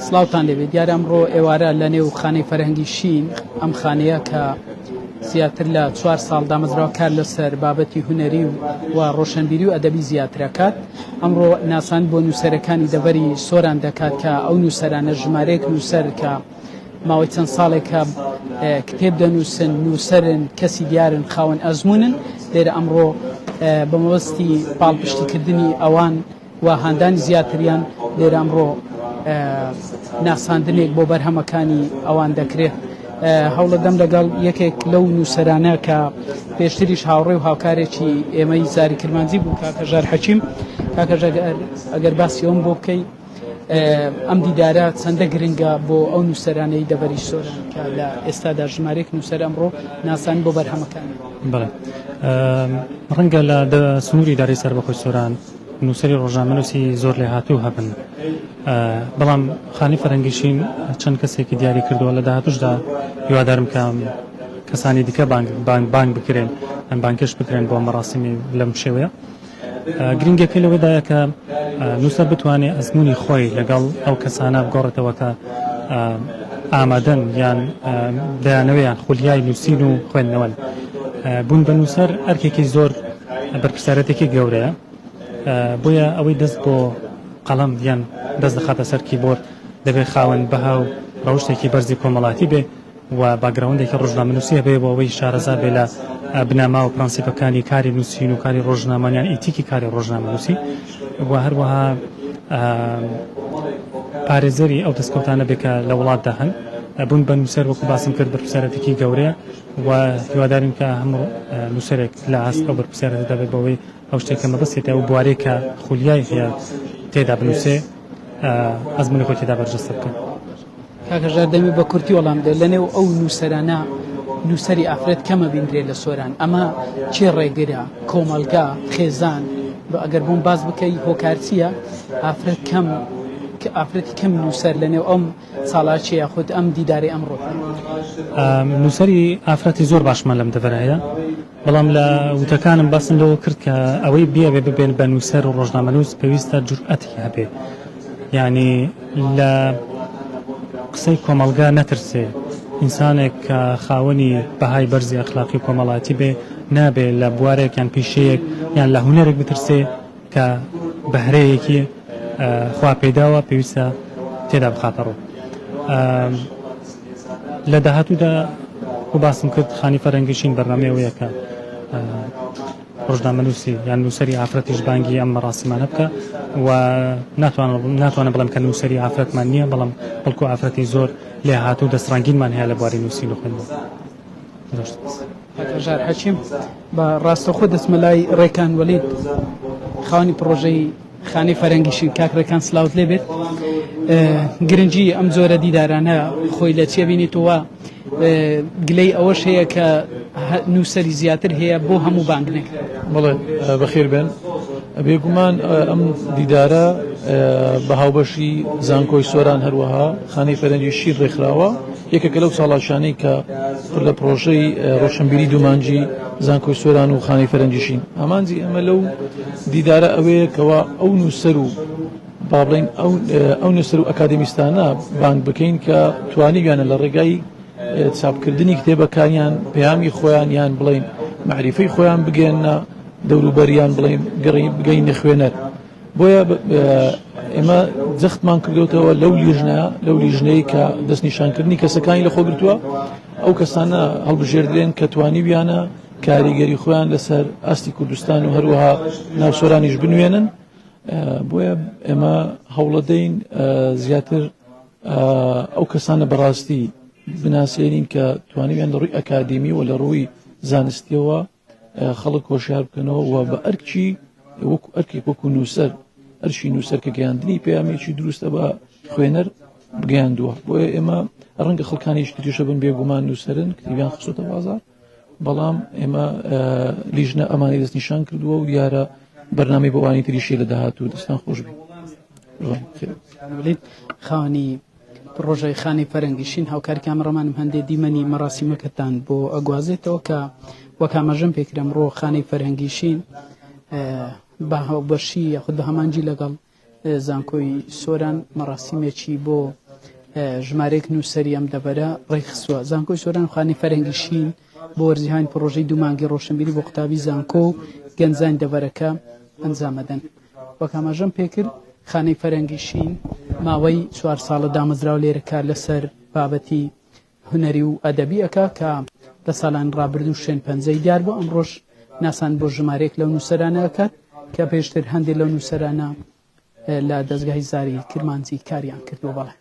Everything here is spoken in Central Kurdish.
سڵاوتان لێبێت دیارە ئەمڕۆ ئێوارە لە نێو خانەی فەرهەنگی شین ئەم خانەیە کە زیاتر لە چوار ساڵ دامەزراوە کار لەسەر بابەتی هونەری و ڕۆشنبیری و ئەدەبی زیاترەکات ئەمڕۆ ناسان بۆ نووسەرەکانی دەڤەری سۆران دەکات کە ئەو نووسەرانە ژمارەیەک نووسەر کە ماوەی چەند ساڵێکە کتێب دەنووسن نووسەرن کەسی دیارن خاوەن ئەزمونن لێرە ئەمڕۆ بە مەبەستی پاڵپشتیکردنی ئەوان و هاندانی زیاتریان لێرە ئەمڕۆ ناساندنێک بۆ بەرهەمەکانی ئەوان دەکرێت. هەوڵەدەم لەگەڵ یەکێک لەو نووسەرانە کە پێشتریش هاوڕێ و هاوکارێکی ئێمەی زاری کرمانجی بوو کاک هەژار حەکیم کاک هەژار ئەگەر باسی ئەوم بۆ بکەی ئەم دیدارە چەندە گرنگە بۆ ئەو نووسەرانەی دەڤەری سۆران کە لە ئێستادا ژمارەیەک نووسەر ئەمڕۆ ناسان بۆ بەرهەمەکانی؟ بەڵێ ڕەنگە لە سنووری ئیدارەی سەربەخۆی سۆران نووسەری ڕۆژنامەنووسی زۆر لێهاتوو هەبن، بەڵام خانی فەرەنگیشین چەند کەسێکی دیاری کردووە، لە داهاتووشدا هیوادارم کە کەسانی دیکە بانگ بکرێن یان بانگهێشت بکرێن بۆ مەراسیمی لەم شێوەیە. گرنگیەکەی لەوەدایە کە نووسەر بتوانێت ئەزموونی خۆی لەگەڵ ئەو کەسانە بگۆڕێتەوە کە ئامادەن یان دەیانەوێ یان خولیای نووسین و خوێندنەوەن. بوون بە نووسەر ئەرکێکی زۆر بەرپرسیارەتێکی گەورەیە، بۆیە ئەوەی دەست بۆ قەڵەم یان دەست دەخاتە سەر کیبۆرد دەبێت خاوەن بەها و ڕەوشتێکی بەرزی کۆمەڵاتی بێ و باکگراوندێکی ڕۆژنامەنووسی هەبێ بۆ ئەوەی شارەزا بێ لە بنەما و پرەنسیپەکانی کاری نووسین و کاری ڕۆژنامەوانی یان ئیتیکی کاری ڕۆژنامەنووسی و هەروەها پارێزەری ئەو دەستکەوتانە بێ کە لە وڵاتدا هەن. بوون بە نووسەر وەکو باسم کرد بەرپرسیارەتێکی گەورەیە و هیوادارین کە هەموو نووسەرێک لە ئاست ئەو بەرپرسیارەتەدا بێت بەوەی ئەو شتێک کە مەبەستێتی ئەو بوارەی کە خولیای هەیە تێدا بنووسێ ئەزموونی خۆی تێدا بەرجەستە بکات. کاک هەژار دەمێ بە کورتی وەڵام بدە لەنێو ئەو نووسەرانە نووسەری ئافرەت کەمە بینرێ لە سۆران ئەمە چێ ڕێگرە کۆمەڵگا خێزان ئەگەر بۆم باس بکەی هۆکار چییە ئافرەت کەم کە ئافرەتی کەم نووسەر لەنێو ئەم چالاکیە یاخود ئەم دیدارەی ئەمڕۆ؟ نووسەری ئافرەتی زۆر باشمان لەم دەڤەرە هەیە، بەڵام لە وتەکانم باسم لەوە کرد کە ئەوەی بیەوێ ببێن بە نووسەر و ڕۆژنامەنووس پێویستە جورئەتی هەبێ، یانی لە قسەی کۆمەڵگا نەترسێ، ئینسانێک کە خاوەنی بەهای بەرزی ئەخلاقی و کۆمەڵایەتی بێ نابێ لە بوارێک یان پیشەیەک یان لە هونەرێک بترسێ کە بەهرەیەکی خوا پێیداوە پێویستە تێدا بخاتە ڕوو. لە داهاتوودا وەکو باسم کرد خانی فەرەنگیشین بەرنامەی ئەوەیە کە ڕۆژنامەنووسی یان نووسەری ئافرەتیش بانگی ئەم مەراسیمانە بکە و ناتوانم بڵێم کە نووسەری ئافرەتمان نییە بەڵام بەڵکو ئافرەتی زۆر لێهاتوو و دەستڕەنگینمان هەیە لە بواری نووسین و خوێندنەوە. زۆر سپاس. کاک هەژار حەکیم بە ڕاستەوخۆ دەچمە لای ڕێکان وەلید خاوەنی پڕۆژەی خانەی فەرەنگیشین کاک ڕێکان سلااوت لێ بێت گرنگی ئەم جۆرە دیدارانە خۆی لە چیە بینیتەوە گلەی ئەوەش هەیە کە نووسەری زیاتر هەیە بۆ هەموو بانگ نەکرێت. بەڵێ بەخێر بێن. بێگومان ئەم دیدارە بە هاوبەشی زانکۆی سۆران هەروەها خانەی فەرەنگی شیر ڕێکخراوە. یەکێکە لەو چاڵاکیانەی کە پر لە پرۆژەی ڕۆشنبیری دوومانجی زانکۆی سۆران و خانەی فەرەنگیشین. ئامانجی ئێمە لەو دیدارە ئەوەیە کەوا ئەو نووسەر و با بڵێین ئەو نووسەر و ئەکادیمیستانە بانگ بکەین کە توانیویانە لە ڕێگای چاپکردنی کتێبەکانیان پەیامی خۆیان یان بڵێین مەعریفەی خۆیان بگەیەننە دەوروبەر یان بڵێین بگەینە خوێنەر. بۆیە ئێمە جەختمان کردوتەوە لەو لیژنە لەو لیژنەی کە دەستنیشانکردنی کەسەکانی لەخۆ گرتووە ئەو کەسانە هەڵبژێردرێن کە توانیویانە کاریگەری خۆیان لەسەر ئاستی کوردستان و هەروەها ناوسۆرانیش بنوێنن بۆیە ئێمە هەوڵەدەین زیاتر ئەو کەسانە بەڕاستی بناسێنین کە توانیویان لە ڕووی ئەکادیمی و لە ڕووی زانستیەوە خەڵک هۆشیار بکەنەوە و بە ئەرکی وەکو ئەرکێک وەکو نووسەر ئەرشی نووسەر کە گەیاندنی پەیامێکی دروستە بە خوێنەر بگەیاندووە بۆیە ئێمە ڕەنگە خەڵکانیش تریشە بن بێگومان نووسەرن کتیبیان خستۆتە بازار بەڵام ئێمە لیژنە ئەمانی دەستنیشان کردووە و دیارە بەرنامەی بۆ ئەوانی تریشی لە داهاتوو دەستان خۆش بێ. خاوەنی پڕۆژەی خانەی فەرەنگیشین هاوکاری کامەڕەمانم هەندێ دیمەنی مەراسیمەکەتان بۆ ئەگوازێتەوە کە وەک ئاماژەم پێکرا ئەمڕۆ خانەی فەرهەنگیشین بە هاوبەشی یاخود بە هەمانجی لەگەڵ زانکۆی سۆران مەراسیمێکی بۆ. ژمارەیەک نووسەری ئەم دەڤەرە ڕێکخستووە. زانکۆی سۆران و خانەی فەرهەنگی شین بۆ وەرزی هاوین پڕۆژەی دوو مانگی ڕۆشنبیری بۆ قوتابی زانکۆ و گەنجانی دەڤەرەکە ئەنجامەدەن. وەک ئاماژەم پێکرد خانەی فەرهەنگی شین ماوەی چوار ساڵە دامەزراوە لێرە کار لەسەر بابەتی هونەری و ئەدەبی ئەکا کە لە ساڵانی ڕابردوو شوێن پەنجەی دیار بوو، ئەمڕۆش ناسان بۆ ژمارەیەک لەو نووسەرانە ئەکات کە پێشتر هەندێک لەو نووسەرانە لە دەزگای زاری کرمانجی کاریان کردووە. بەڵێ.